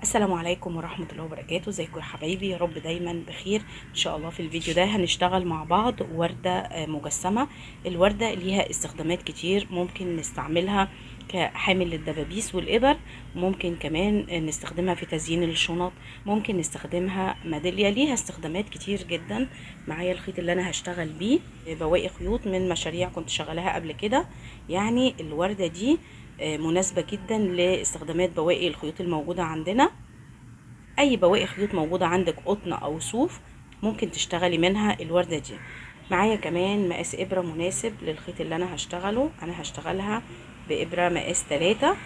السلام عليكم ورحمة الله وبركاته. ازيكم يا حبايبي؟ يا رب دايما بخير ان شاء الله. في الفيديو ده هنشتغل مع بعض وردة مجسمة. الوردة ليها استخدامات كتير، ممكن نستعملها كحامل للدبابيس والإبر، ممكن كمان نستخدمها في تزيين الشنط، ممكن نستخدمها ميدالية، ليها استخدامات كتير جدا. معايا الخيط اللي انا هشتغل بيه بواقي خيوط من مشاريع كنت شغلاها قبل كده. يعني الوردة دي مناسبة جدا لاستخدامات بواقي الخيوط الموجودة عندنا. اي بواقي خيوط موجودة عندك، قطن او صوف، ممكن تشتغلي منها الوردة دي. معايا كمان مقاس ابرة مناسب للخيط اللي انا هشتغله. انا هشتغلها بابرة مقاس 3.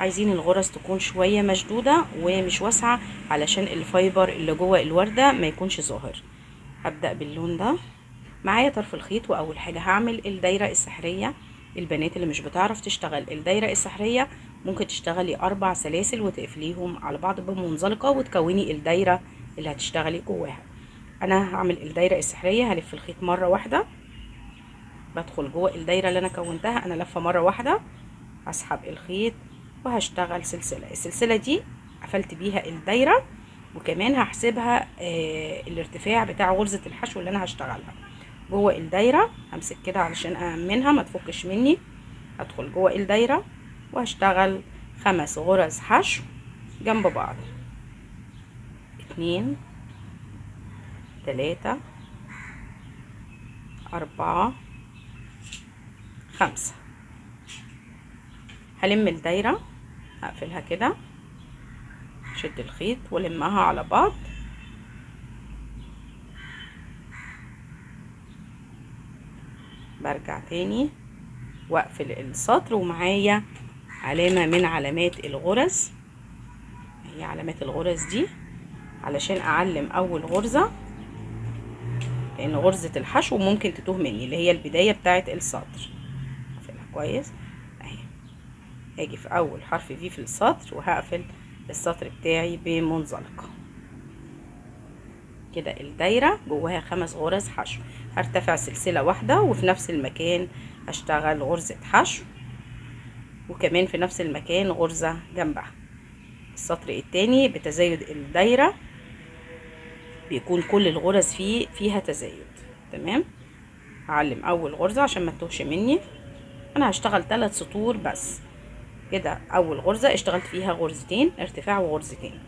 عايزين الغرز تكون شوية مشدودة ومش واسعة علشان ال fiber اللي جوه الوردة ما يكونش ظاهر. هبدأ باللون ده. معايا طرف الخيط، واول حاجة هعمل الدايرة السحرية. البنات اللي مش بتعرف تشتغل الدايرة السحرية ممكن تشتغلي 4 سلاسل وتقفليهم على بعض بمنزلقة وتكوني الدايرة اللي هتشتغلي جواها. انا هعمل الدايرة السحرية، هلف الخيط مرة واحدة، بدخل جوه الدايرة اللي انا كونتها، انا لفة مرة واحدة، هسحب الخيط وهشتغل سلسلة. السلسلة دي قفلت بيها الدايرة، وكمان هحسبها الارتفاع بتاع غرزة الحشو اللي انا هشتغلها جوه الدايرة. همسك كده علشان أأمنها ما تفكش مني. هدخل جوه الدايرة وهشتغل 5 غرز حشو جنب بعض، 2 3 4 5. هلم الدايرة، هقفلها كده، شد الخيط ولمها على بعض. برجع تاني واقفل السطر، ومعايا علامة من علامات الغرز، هي علامات الغرز دي علشان اعلم اول غرزة، لان غرزة الحشو ممكن تتوه مني، اللي هي البداية بتاعت السطر. اقفلها كويس اهي. هاجي في اول حرف في في السطر وهقفل السطر بتاعي بمنزلقة كده. الدايرة جواها 5 غرز حشو. هرتفع سلسلة واحدة، وفي نفس المكان هشتغل غرزة حشو، وكمان في نفس المكان غرزة جنبها. السطر التاني بتزايد الدايرة، بيكون كل الغرز فيها تزايد. تمام. هعلم اول غرزة عشان ما تتوهش مني. انا هشتغل 3 سطور بس كده. اول غرزة اشتغلت فيها غرزتين ارتفاع وغرزتين.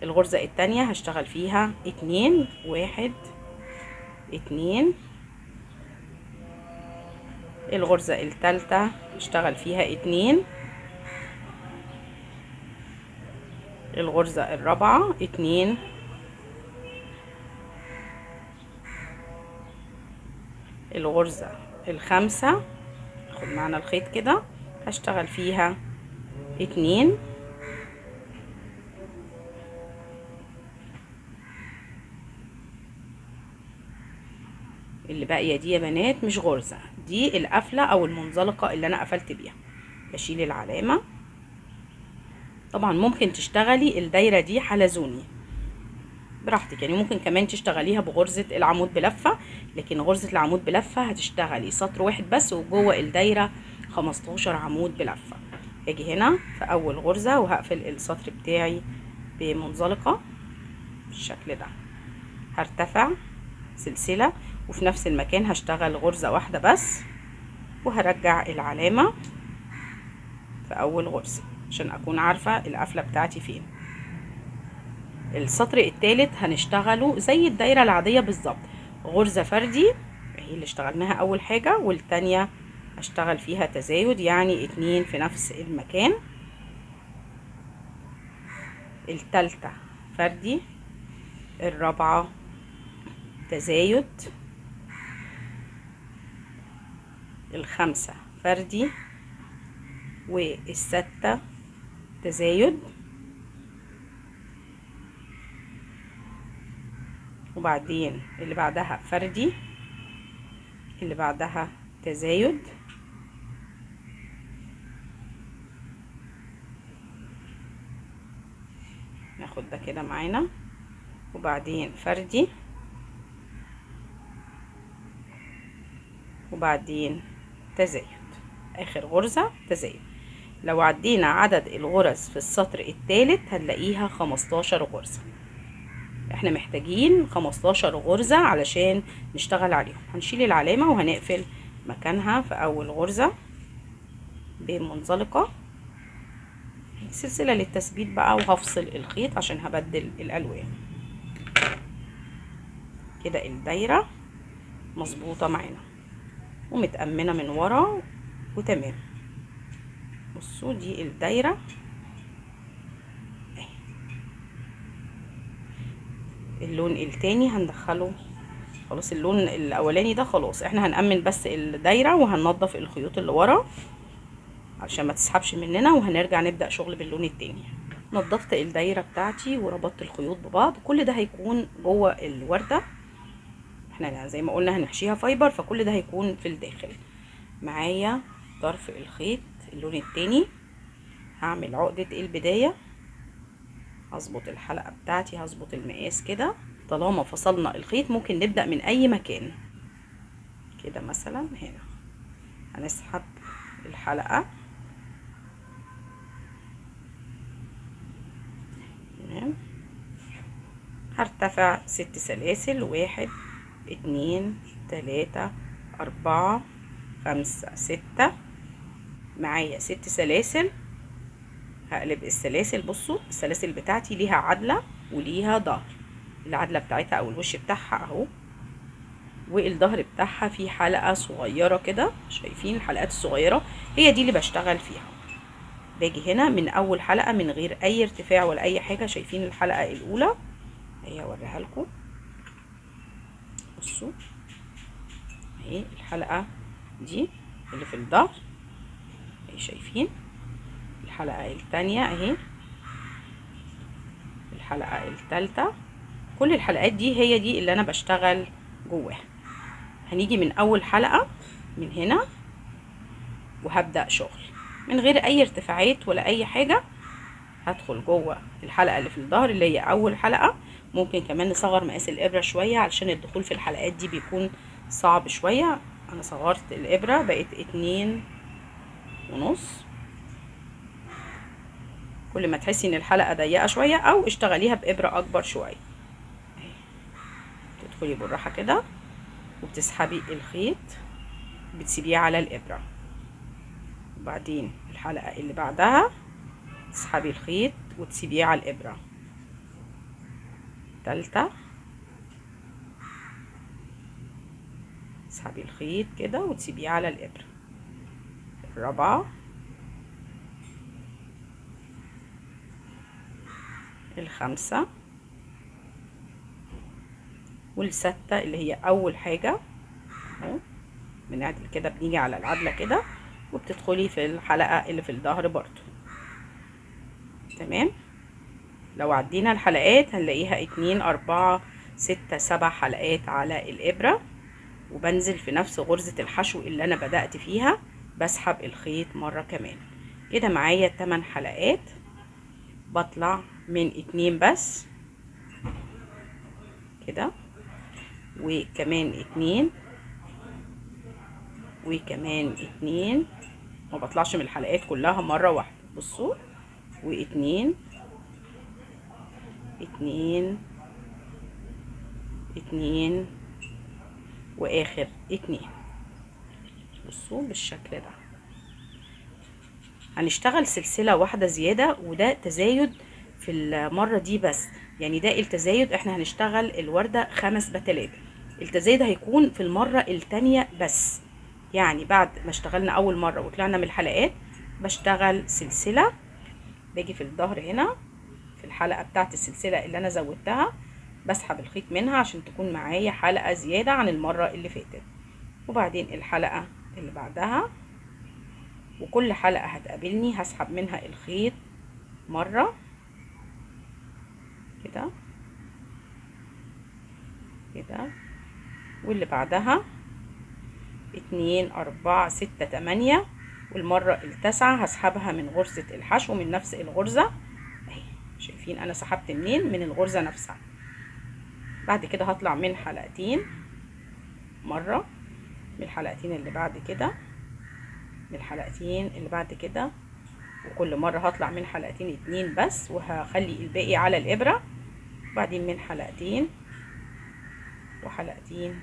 الغرزة التانية هشتغل فيها 2، 1 2. الغرزة التالتة هشتغل فيها 2. الغرزة الرابعة 2. الغرزة الخامسة، اخد معانا الخيط كده، هشتغل فيها 2. اللي باقية دي يا بنات مش غرزة، دي القفلة او المنزلقة اللي انا قفلت بيها. بشيل العلامة. طبعا ممكن تشتغلي الدايرة دي حلزوني براحتك، يعني ممكن كمان تشتغليها بغرزة العمود بلفة، لكن غرزة العمود بلفة هتشتغلي سطر واحد بس وجوه الدايرة 15 عمود بلفة. هاجي هنا في اول غرزة وهقفل السطر بتاعي بمنزلقة بالشكل ده. هرتفع سلسلة، وفي نفس المكان هشتغل غرزة واحدة بس، وهرجع العلامة في اول غرزة عشان اكون عارفة القفلة بتاعتي فين. السطر التالت هنشتغله زي الدايرة العادية بالظبط، غرزة فردي اهي اللي اشتغلناها اول حاجة، والتانية هشتغل فيها تزايد، يعني 2 في نفس المكان. التالتة فردي، الرابعة تزايد، الخامسة فردي، والستة تزايد، وبعدين اللي بعدها فردي، اللي بعدها تزايد، ناخد ده كده معانا، وبعدين فردي، وبعدين تزايد، اخر غرزة تزايد. لو عدينا عدد الغرز في السطر الثالث هنلاقيها 15 غرزة. احنا محتاجين 15 غرزة علشان نشتغل عليهم. هنشيل العلامة وهنقفل مكانها في اول غرزة بمنزلقة، سلسلة للتثبيت بقى، وهفصل الخيط عشان هبدل الالوان. كده الدايرة مظبوطة معانا ومتأمنة من ورا وتمام. بصوا دي الدايرة اهي. اللون التاني هندخله خلاص، اللون الاولاني ده خلاص احنا هنأمن بس الدايرة وهننضف الخيوط اللي ورا عشان ما تسحبش مننا، وهنرجع نبدأ شغل باللون التاني. نضفت الدايرة بتاعتي وربطت الخيوط ببعض. كل ده هيكون جوه الوردة، احنا زي ما قلنا هنحشيها fiber، فكل ده هيكون في الداخل. معايا طرف الخيط اللون التاني، هعمل عقدة البداية، هظبط الحلقة بتاعتي، هظبط المقاس كده. طالما فصلنا الخيط ممكن نبدأ من اي مكان كده، مثلا هنا هنسحب الحلقة، تمام. هرتفع 6 سلاسل، 1 2 3 4 5 6. معايا 6 سلاسل، هقلب السلاسل. بصوا السلاسل بتاعتي ليها عدلة وليها ظهر، العدلة بتاعتها او الوش بتاعها اهو، والظهر بتاعها في حلقة صغيرة كده، شايفين الحلقات الصغيرة هي دي اللي بشتغل فيها. باجي هنا من اول حلقة من غير اي ارتفاع ولا اي حاجة، شايفين الحلقة الاولى اهي، هوريها لكم. بصوا اهي الحلقة دي اللي في الظهر اهي، شايفين الحلقة التانية اهي، الحلقة التالتة. كل الحلقات دي هي دي اللي انا بشتغل جواها. هنيجي من اول حلقة من هنا وهبدأ شغل من غير اي ارتفاعات ولا اي حاجة. هدخل جوه الحلقة اللي في الظهر اللي هي اول حلقة. ممكن كمان نصغر مقاس الابرة شوية علشان الدخول في الحلقات دي بيكون صعب شوية. انا صغرت الابرة بقت 2.5. كل ما تحسي ان الحلقة ضيقة شوية او اشتغليها بابرة اكبر شوية. تدخلي بالراحة كده وبتسحبي الخيط، بتسيبيه على الابرة، وبعدين الحلقة اللي بعدها تسحبي الخيط وتسيبيه على الابرة. تالتة تسحبي الخيط كده وتسيبيه على الابرة. الرابعة، الخامسة، والستة اللي هي اول حاجة اهو. بنعدل كده، بنيجي على العدلة كده وبتدخلي في الحلقة اللي في الظهر برضو. تمام. لو عدينا الحلقات هنلاقيها 2 4 6 7 حلقات على الابرة، وبنزل في نفس غرزة الحشو اللي انا بدأت فيها، بسحب الخيط مرة كمان كده. معايا 8 حلقات، بطلع من 2 بس كده، وكمان 2، وكمان 2. ما بطلعش من الحلقات كلها مرة واحدة. بصوا، و2 2 2، واخر 2. بصوا بالشكل ده. هنشتغل سلسلة واحدة زيادة، وده تزايد في المرة دي بس، يعني ده التزايد. احنا هنشتغل الوردة 5 بتلات، التزايد هيكون في المرة التانية بس. يعني بعد ما اشتغلنا اول مرة وطلعنا من الحلقات بشتغل سلسلة، باجي في الظهر هنا في الحلقة بتاعت السلسلة اللي انا زودتها، بسحب الخيط منها عشان تكون معايا حلقة زيادة عن المرة اللي فاتت، وبعدين الحلقة اللي بعدها، وكل حلقة هتقابلني هسحب منها الخيط مرة كده كده، واللي بعدها 2 4 6 8، والمرة التاسعة هسحبها من غرزة الحشو من نفس الغرزة اهي. شايفين انا سحبت منين؟ من الغرزة نفسها. بعد كده هطلع من حلقتين مرة، من الحلقتين اللي بعد كده، من الحلقتين اللي بعد كده، وكل مرة هطلع من حلقتين 2 بس، وهخلي الباقي على الإبرة. بعدين من حلقتين وحلقتين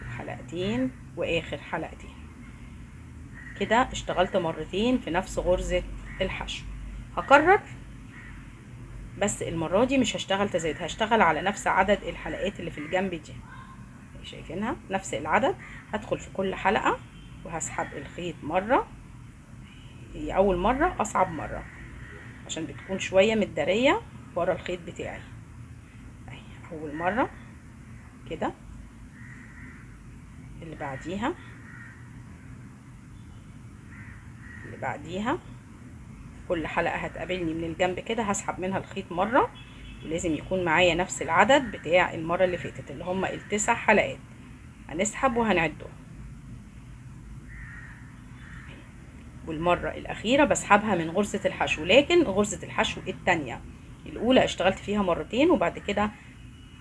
وحلقتين وآخر حلقتين. كده اشتغلت مرتين في نفس غرزة الحشو. هكرر بس المرة دي مش هشتغل تزايد، هشتغل على نفس عدد الحلقات اللي في الجنب دي، شايفينها نفس العدد. هدخل في كل حلقة وهسحب الخيط مرة، هي أول مرة أصعب مرة عشان بتكون شوية متدارية ورا الخيط بتاعي. اهي أول مرة كده، اللي بعديها، اللي بعديها، كل حلقة هتقابلني من الجنب كده هسحب منها الخيط مرة، ولازم يكون معايا نفس العدد بتاع المرة اللي فاتت اللي هما ال9 حلقات. هنسحب وهنعدهم. والمرة الأخيرة بسحبها من غرزة الحشو، لكن غرزة الحشو التانية، الأولى اشتغلت فيها مرتين وبعد كده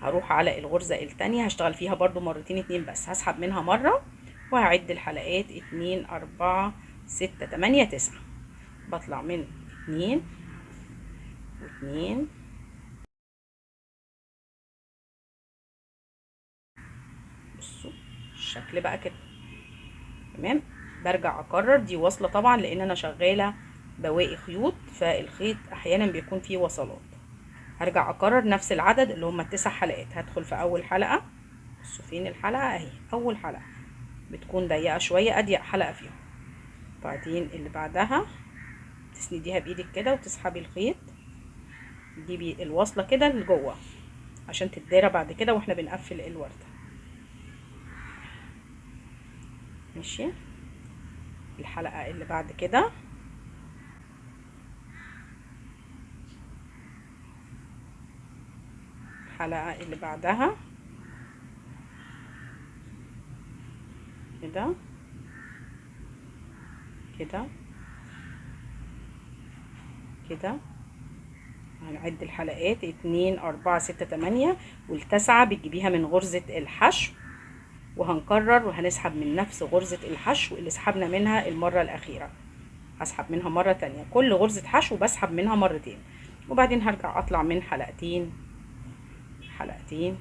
هروح على الغرزة التانية هشتغل فيها برضو مرتين 2 بس، هسحب منها مرة وهعد الحلقات 2 4 6 8 9. بطلع من 2 و2 بصوا الشكل بقى كده تمام. برجع اكرر دي وصلة طبعا لان انا شغالة بواقي خيوط، فالخيط احيانا بيكون فيه وصلات. هرجع اكرر نفس العدد اللي هما ال9 حلقات. هدخل في اول حلقة، بصوا فين الحلقة اهي، اول حلقة بتكون ضيقة شوية، اضيق حلقة فيهم. بعدين اللي بعدها تسنديها بايدك كده وتسحبي الخيط، تجيبي الوصلة كده لجوه عشان تتدارى بعد كده واحنا بنقفل الوردة. ماشي. الحلقة اللي بعد كده الحلقة اللي بعدها كده كده كده. هنعد الحلقات 2 4 6 8، والتاسعة بتجيبيها من غرزة الحشو، وهنكرر وهنسحب من نفس غرزة الحشو اللي سحبنا منها المرة الأخيرة. هسحب منها مرة تانية، كل غرزة حشو بسحب منها مرتين، وبعدين هرجع أطلع من حلقتين حلقتين.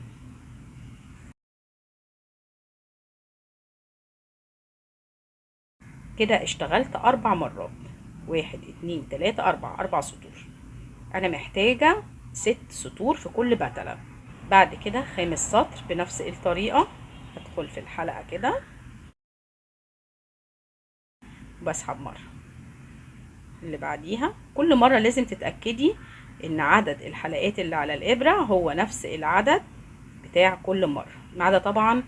كده اشتغلت 4 مرات، 1 2 3 4، 4 سطور. أنا محتاجة 6 سطور في كل بتلة. بعد كده خامس سطر بنفس الطريقة، هدخل في الحلقة كده وبسحب مرة، اللي بعديها. كل مرة لازم تتأكدي إن عدد الحلقات اللي على الإبرة هو نفس العدد بتاع كل مرة، ما عدا طبعا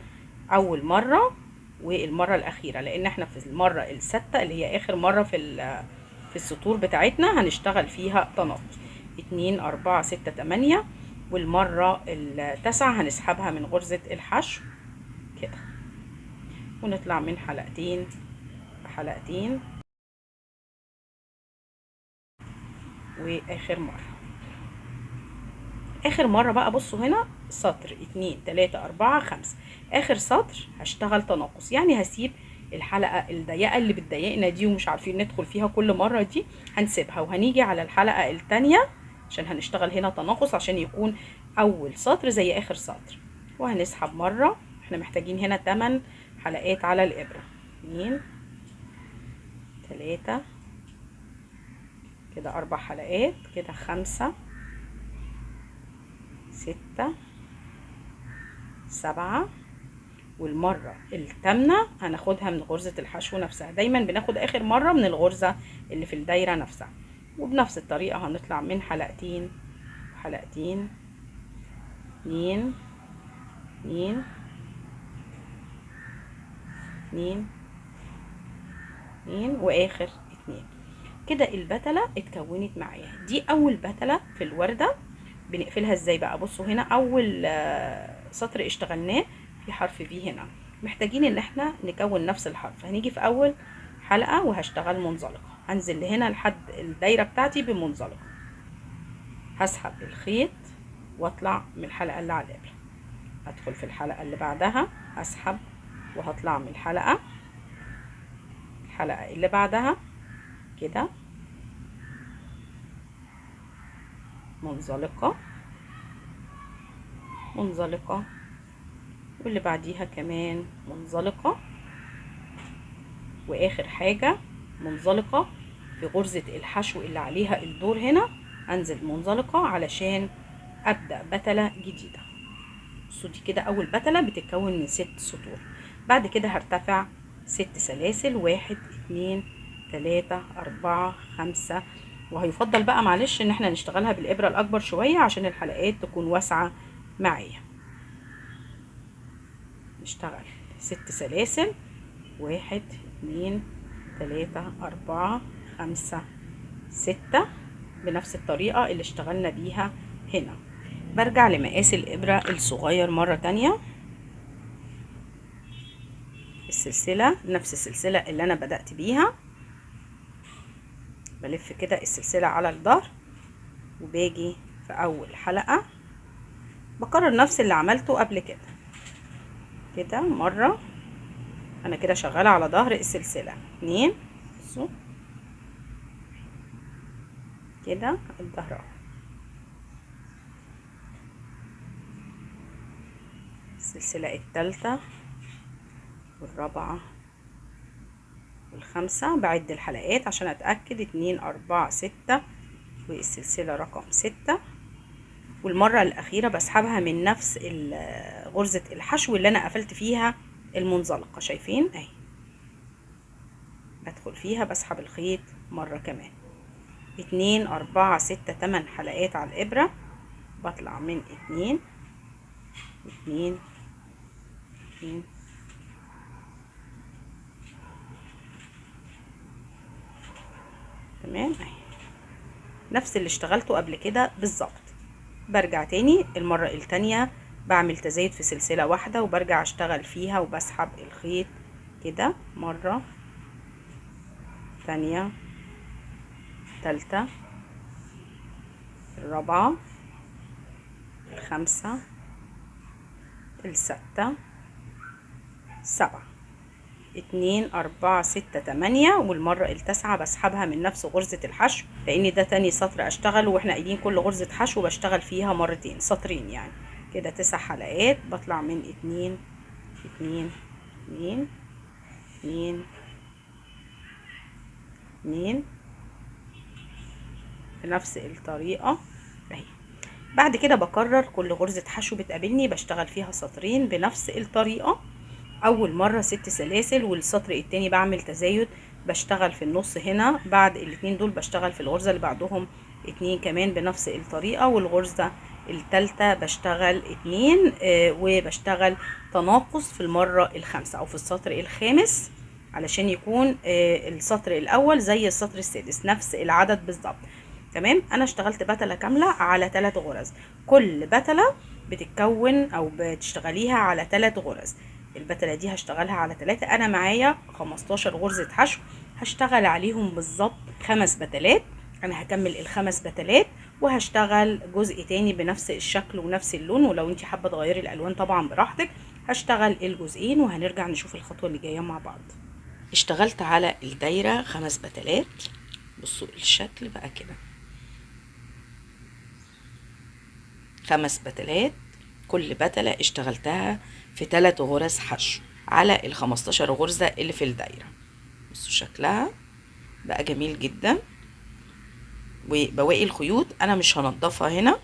أول مرة والمرة الأخيرة، لأن احنا في المرة السادسة اللي هي آخر مرة في السطور بتاعتنا هنشتغل فيها تناقص 2 4 6 8، والمرة التاسعة هنسحبها من غرزة الحشو كده، ونطلع من حلقتين حلقتين، وآخر مرة. آخر مرة بقى بصوا هنا سطر 2 3 4 5، آخر سطر هشتغل تناقص، يعني هسيب الحلقة الضيقة اللي بتضايقنا دي ومش عارفين ندخل فيها كل مرة دي هنسيبها، وهنيجي على الحلقة التانية عشان هنشتغل هنا تناقص عشان يكون أول سطر زي آخر سطر، وهنسحب مرة. احنا محتاجين هنا 8 حلقات على الإبرة، 2 3 كده 4 حلقات كده، 5 6 7، والمرة التامنة هناخدها من غرزة الحشو نفسها. دايما بناخد آخر مرة من الغرزة اللي في الدايرة نفسها، وبنفس الطريقة هنطلع من حلقتين حلقتين 2 2 2 2 وآخر 2. كده البتلة اتكونت معايا. دي أول بتلة في الوردة. بنقفلها ازاي بقى؟ بصوا هنا أول سطر اشتغلناه في حرف في هنا، محتاجين ان احنا نكون نفس الحرف. هنيجي في أول حلقة وهشتغل منزلقة، هنزل لهنا لحد الدايرة بتاعتي بمنزلقة، هسحب الخيط واطلع من الحلقة اللي على الإبرة، هدخل في الحلقة اللي بعدها اسحب وهطلع من الحلقة الحلقة اللي بعدها كده منزلقة منزلقة، واللي بعديها كمان منزلقة، واخر حاجة منزلقة في غرزة الحشو اللي عليها الدور هنا، انزل منزلقة علشان ابدأ بتلة جديدة. بصوا دي كده اول بتلة بتتكون من 6 سطور. بعد كده هرتفع 6 سلاسل، 1 2 3 4 5، وهيفضل بقى معلش ان احنا نشتغلها بالابرة الاكبر شوية عشان الحلقات تكون واسعة معايا. نشتغل 6 سلاسل، 1 2 3 4 5 6، بنفس الطريقة اللي اشتغلنا بيها هنا. برجع لمقاس الإبرة الصغير مرة تانية، السلسلة نفس السلسلة اللي أنا بدأت بيها، بلف كده السلسلة على الظهر وباجي في أول حلقة بكرر نفس اللي عملته قبل كده كده مرة. أنا كده شغالة على ظهر السلسلة، 2، بصوا كده الظهر اهو، السلسلة التالتة والرابعة والخامسة، بعد الحلقات عشان اتأكد، 2 4 6، والسلسلة رقم 6. والمرة الأخيرة بسحبها من نفس غرزة الحشو اللي أنا قفلت فيها المنزلقة، شايفين اهي، بدخل فيها بسحب الخيط مرة كمان، 2 4 6 8 حلقات على الإبرة، بطلع من 2 2 2 تمام اهي نفس اللي اشتغلته قبل كده بالظبط. برجع تاني المرة التانية بعمل تزايد في سلسلة واحدة وبرجع اشتغل فيها وبسحب الخيط كده مرة تانية تالتة الرابعة الخامسة الستة 7، 2 4 6 8، والمرة التاسعة بسحبها من نفس غرزة الحشو لأن ده تاني سطر أشتغل، وإحنا قايلين كل غرزة حشو بشتغل فيها مرتين، سطرين يعني كده 9 حلقات. بطلع من 2 2 2 2 2 بنفس الطريقة اهي. بعد كده بكرر كل غرزة حشو بتقابلني بشتغل فيها سطرين بنفس الطريقة. أول مرة 6 سلاسل، والسطر التاني بعمل تزايد، بشتغل في النص هنا، بعد الاتنين دول بشتغل في الغرزة اللي بعدهم 2 كمان بنفس الطريقة، والغرزة التالتة بشتغل 2، وبشتغل تناقص في المرة الخامسة أو في السطر الخامس علشان يكون السطر الأول زي السطر السادس نفس العدد بالظبط. تمام. أنا اشتغلت بتلة كاملة على 3 غرز، كل بتلة بتتكون أو بتشتغليها على 3 غرز. البتلة دي هشتغلها على 3، أنا معايا 15 غرزة حشو هشتغل عليهم بالظبط 5 بتلات. أنا هكمل ال5 بتلات وهشتغل جزء تاني بنفس الشكل ونفس اللون، ولو انت حابة تغيري الألوان طبعا براحتك. هشتغل الجزئين وهنرجع نشوف الخطوة اللي جاية مع بعض. اشتغلت على الدايرة 5 بتلات، بصوا الشكل بقى كده، 5 بتلات، كل بتلة اشتغلتها في 3 غرز حشو على ال15 غرزة اللي في الدايرة. بصوا شكلها بقى جميل جدا. وبواقي الخيوط انا مش هنضفها هنا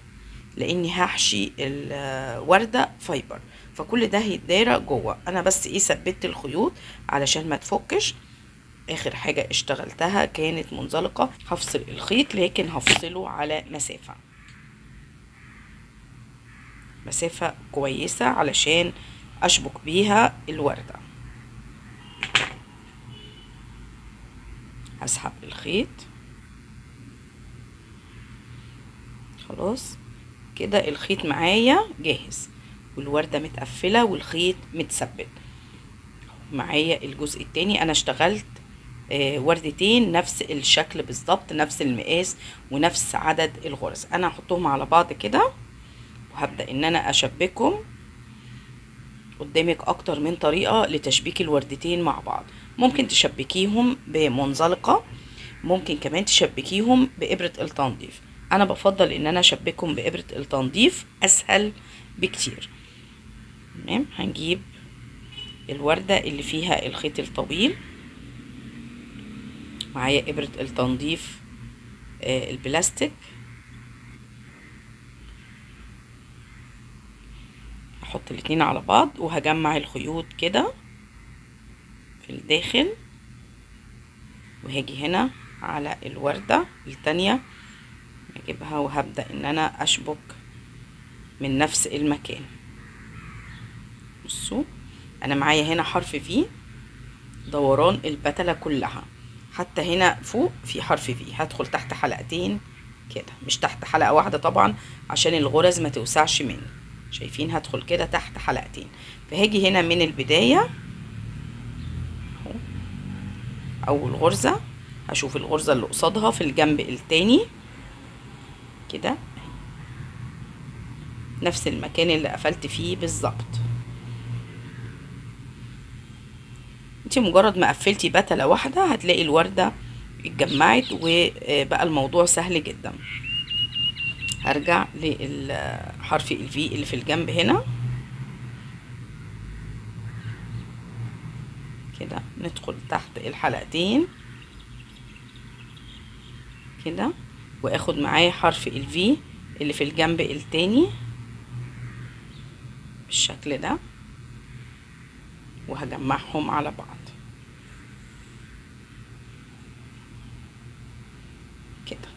لاني هحشي الوردة fiber، فكل ده هيتدارى جوه. انا بس ايه ثبت الخيوط علشان ما تفكش. اخر حاجة اشتغلتها كانت منزلقة، هفصل الخيط لكن هفصله على مسافة كويسة علشان اشبك بيها الوردة. هسحب الخيط خلاص كده، الخيط معايا جاهز والوردة متقفلة والخيط متثبت معايا. الجزء التاني انا اشتغلت وردتين نفس الشكل بالظبط، نفس المقاس ونفس عدد الغرز. انا هحطهم على بعض كده وهبدأ ان انا اشبكهم قدامك اكتر من طريقة لتشبيك الوردتين مع بعض. ممكن تشبكيهم بمنزلقة، ممكن كمان تشبكيهم بإبرة التنظيف. انا بفضل ان انا اشبكهم بإبرة التنظيف، اسهل بكتير. تمام. هنجيب الوردة اللي فيها الخيط الطويل، معايا إبرة التنظيف البلاستيك، هحط الاتنين على بعض وهجمع الخيوط كده في الداخل، وهاجي هنا على الوردة التانية هجيبها وهبدأ ان انا اشبك من نفس المكان. بصوا انا معايا هنا حرف في دوران البتلة كلها، حتى هنا فوق في حرف في، هدخل تحت حلقتين كده، مش تحت حلقة واحدة طبعا عشان الغرز ما توسعش مني. شايفين؟ هدخل كده تحت حلقتين. فهاجي هنا من البداية اهو، اول غرزة هشوف الغرزة اللي قصادها في الجنب التاني كده، نفس المكان اللي قفلت فيه بالظبط. انتي مجرد ما قفلتي بتلة واحدة هتلاقي الوردة اتجمعت وبقى الموضوع سهل جدا. هرجع للحرف الفي اللي في الجنب هنا كده، ندخل تحت الحلقتين كده، واخد معايا حرف الفي اللي في الجنب التاني بالشكل ده، وهجمعهم على بعض كده.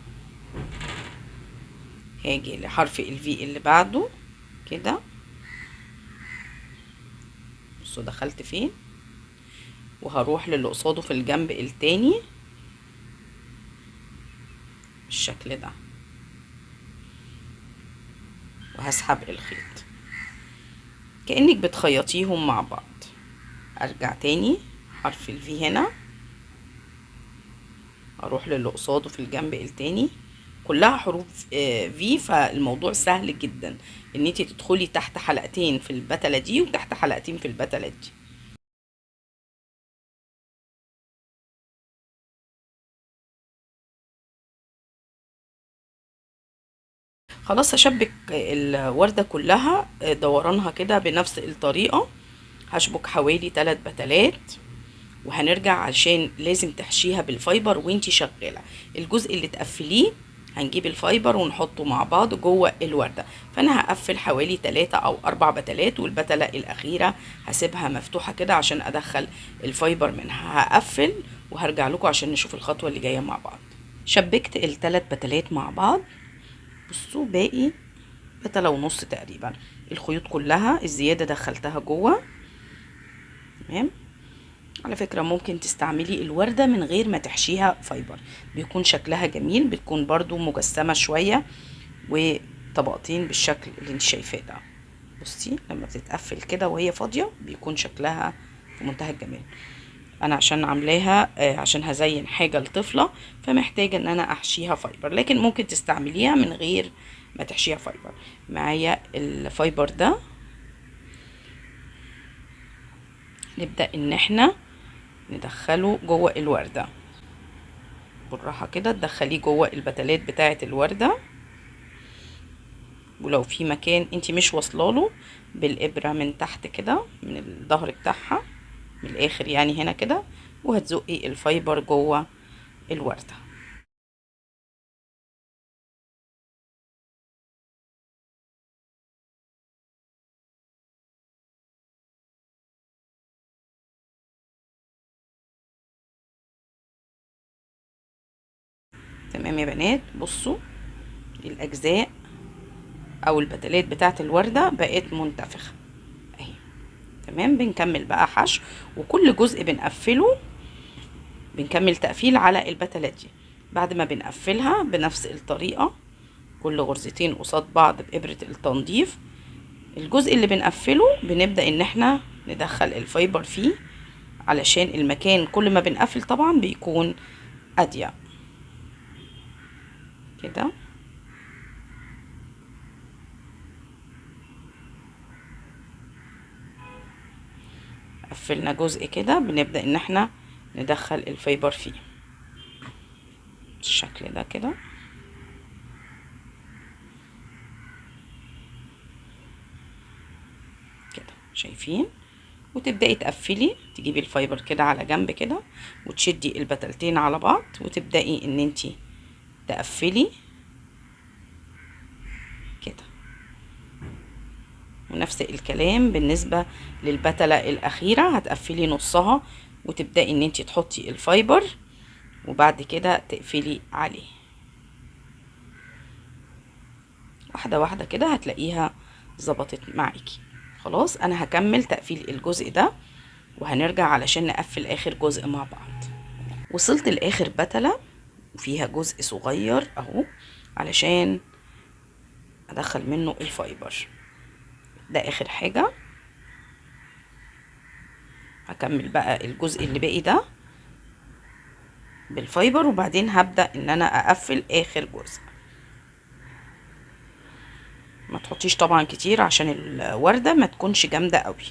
هاجي لحرف الفي اللي بعده كده، بصوا دخلت فين، وهروح للي قصاده في الجنب التاني بالشكل ده، وهسحب الخيط كأنك بتخيطيهم مع بعض. ارجع تاني حرف الفي هنا، اروح للي قصاده في الجنب التاني، كلها حروف في، فالموضوع سهل جدا ان انتي تدخلي تحت حلقتين في البتلة دي وتحت حلقتين في البتلة دي. خلاص هشبك الوردة كلها دورانها كده بنفس الطريقة، هشبك حوالي 3 بتلات، وهنرجع عشان لازم تحشيها بال fiber وانتي شغالة. الجزء اللي تقفليه هنجيب ال fiber ونحطه مع بعض جوه الوردة. فانا هقفل حوالي 3 او 4 بتلات، والبتلة الاخيرة هسيبها مفتوحة كده عشان ادخل ال fiber منها. هقفل وهرجع لكم عشان نشوف الخطوة اللي جاية مع بعض. شبكت التلات بتلات مع بعض، بصوا باقي بتلة ونص تقريبا، الخيوط كلها الزيادة دخلتها جوه. تمام. على فكرة ممكن تستعملي الوردة من غير ما تحشيها fiber، بيكون شكلها جميل، بتكون برضو مجسمة شوية وطبقتين بالشكل اللي انت شايفاه ده. بصي لما بتتقفل كده وهي فاضية بيكون شكلها في منتهى الجمال. انا عشان عاملاها عشان هزين حاجة لطفلة فمحتاجة ان انا احشيها fiber، لكن ممكن تستعمليها من غير ما تحشيها fiber. معايا ال fiber ده، نبدأ ان احنا ندخله جوه الوردة بالراحة كده، تدخليه جوه البتلات بتاعة الوردة، ولو في مكان انتي مش واصلاله بالإبرة من تحت كده من الظهر بتاعها من الآخر يعني هنا كده، وهتزقي ال fiber جوه الوردة. تمام يا بنات. بصوا الأجزاء أو البتلات بتاعة الوردة بقت منتفخة أهي. تمام. بنكمل بقى حشو، وكل جزء بنقفله بنكمل تقفيل على البتلات دي. بعد ما بنقفلها بنفس الطريقة كل غرزتين قصاد بعض بإبرة التنظيف، الجزء اللي بنقفله بنبدأ إن احنا ندخل الفايبر فيه علشان المكان كل ما بنقفل طبعا بيكون أضيق كده. قفلنا جزء كده بنبدأ ان احنا ندخل ال fiber فيه بالشكل ده كده. كده شايفين؟ وتبدأي تقفلي، تجيبي ال fiber كده على جنب كده وتشدي البتلتين على بعض وتبدأي ان انتي تقفلي كده. ونفس الكلام بالنسبة للبتلة الأخيرة، هتقفلي نصها وتبدأي ان انتي تحطي ال fiber وبعد كده تقفلي عليه واحدة واحدة كده، هتلاقيها ظبطت معاكي. خلاص انا هكمل تقفيل الجزء ده وهنرجع علشان نقفل اخر جزء مع بعض. وصلت لاخر بتلة وفيها جزء صغير اهو علشان ادخل منه ال fiber. ده اخر حاجة. هكمل بقى الجزء اللي باقي ده بال fiber وبعدين هبدأ ان انا اقفل اخر جزء. ما تحطيش طبعا كتير عشان الوردة ما تكونش جامدة قوي،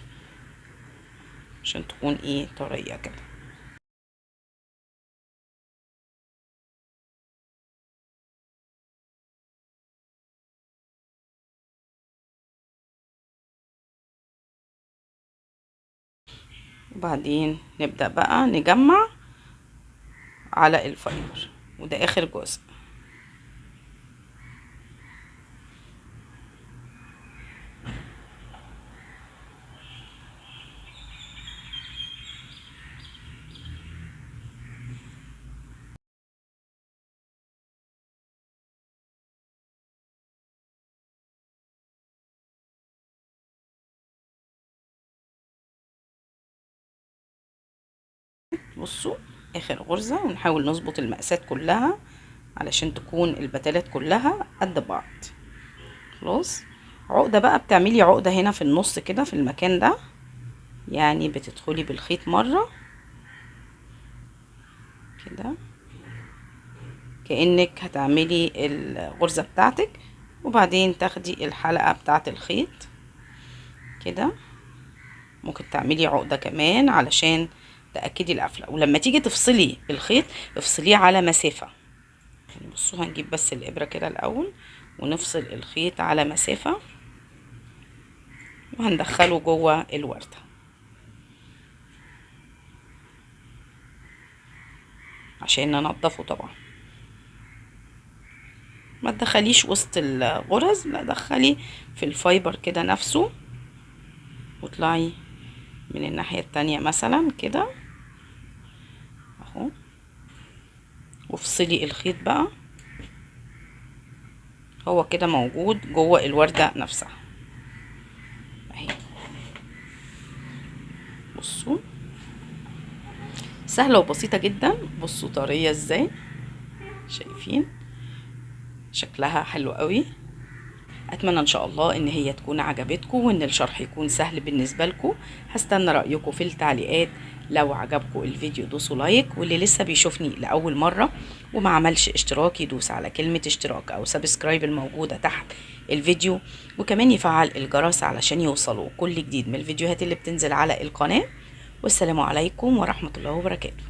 عشان تكون ايه طرية كده. وبعدين نبدأ بقى نجمع على ال fiber، وده اخر جزء. بصوا اخر غرزة، ونحاول نظبط المقاسات كلها علشان تكون البتلات كلها قد بعض. خلاص عقدة بقى، بتعملي عقدة هنا في النص كده في المكان ده، يعني بتدخلي بالخيط مرة كده كأنك هتعملي الغرزة بتاعتك، وبعدين تاخدي الحلقة بتاعت الخيط كده. ممكن تعملي عقدة كمان علشان تأكدي القفلة. ولما تيجي تفصلي الخيط افصليه على مسافة، يعني بصوا هنجيب بس الإبرة كده الأول ونفصل الخيط على مسافة وهندخله جوه الوردة. عشان ننضفه طبعا. ما تدخليش وسط الغرز، لا دخلي في الفايبر كده نفسه واطلعي من الناحية التانية مثلا كده اهو، وافصلي الخيط بقى. هو كده موجود جوه الوردة نفسها اهي. بصوا سهلة وبسيطة جدا. بصوا طرية ازاي، شايفين شكلها حلو قوي. اتمنى ان شاء الله ان هي تكون عجبتكم وان الشرح يكون سهل بالنسبة لكم. هستنى رأيكم في التعليقات. لو عجبكم الفيديو دوسوا like، واللي لسه بيشوفني لأول مرة وما عملش اشتراك يدوس على كلمة اشتراك او subscribe الموجودة تحت الفيديو، وكمان يفعل الجرس علشان يوصلوا كل جديد من الفيديوهات اللي بتنزل على القناة. والسلام عليكم ورحمة الله وبركاته.